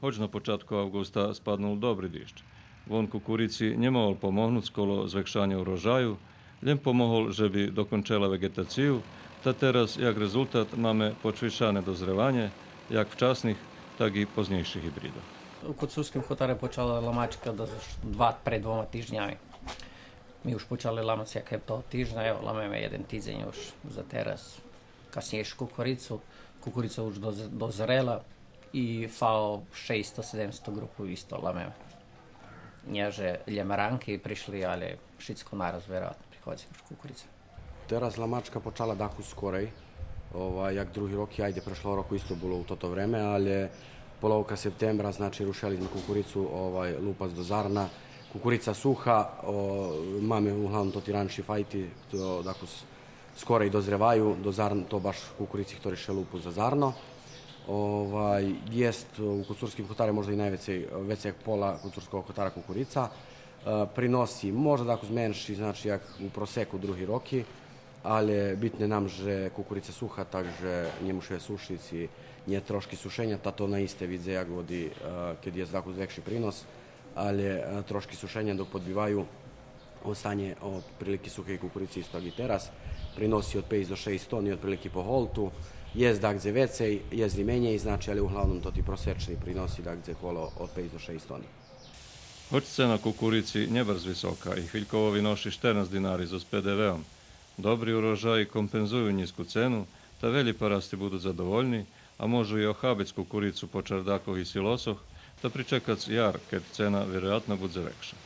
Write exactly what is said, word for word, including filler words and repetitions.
Гоч на початку авґуста спаднул добри диждж, вон кукурици нє могол помогнуц коло звекшаня урожаю, лєм помогол же би докончела веґетацию, та тераз, як резултат, маме почвишане дозреванє як вчасних, так и познєйших гибридох. У Коцурским хотаре почала ламачка да з-, два, пред двома тижнями. Ми уж почали ламац як того тижня, ево, ламеме єден тидзень уж за тераз. Каснєйшу кукурицу, кукурица уж доз-, дозрела и ФАО шейсто, седемсто ґрупу исто ламеме. Нє же лєм ранки пришли, але шицко нараз вероятно приходзи уж кукурица. Тераз ламачка почала дакус скорей, овай, як други роки, айде, прешлого року исто було у тото време, але половка септембра, значи, рушели зме кукурицу, овай, лупац до зарна. Кукурица суха, о, маме углавном тоти ранши файти, то дакус скорей дозреваю, до зарн-, то баш кукурици хтори ше лупу за зарно. Овай, єст у Коцурским хотаре можда и найвецей, вецей як пола Коцурского хотара кукурица. Е, приноси можда дакус менши, значи, як у просеку други роки, але битне нам же кукурица суха, так же нє муши сушиц и нє трошки сушеня, та то наисте видзе як води, е, кед єст дакус векши принос, але, е, трошки сушеня док подбиваю, останє отприлики сухей кукурици исто як и тераз, приноси од пейц до шейсц тони отприлики по голту, єст дагдзе вецей, єст и менєй, значи, але углавном тоти просечни приноси дагдзе коло од пейц до шейсц тони. Гоч цена кукурици нє барз висока и хвильково виноши штернац динари зоз П Д В-ом, добри урожаї компензую нїзку цену, та велї парасти буду задовольни, а можу и охабиц кукурицу по чардакох и силосох, та причекац яр, кед цена вироятно будзе векша.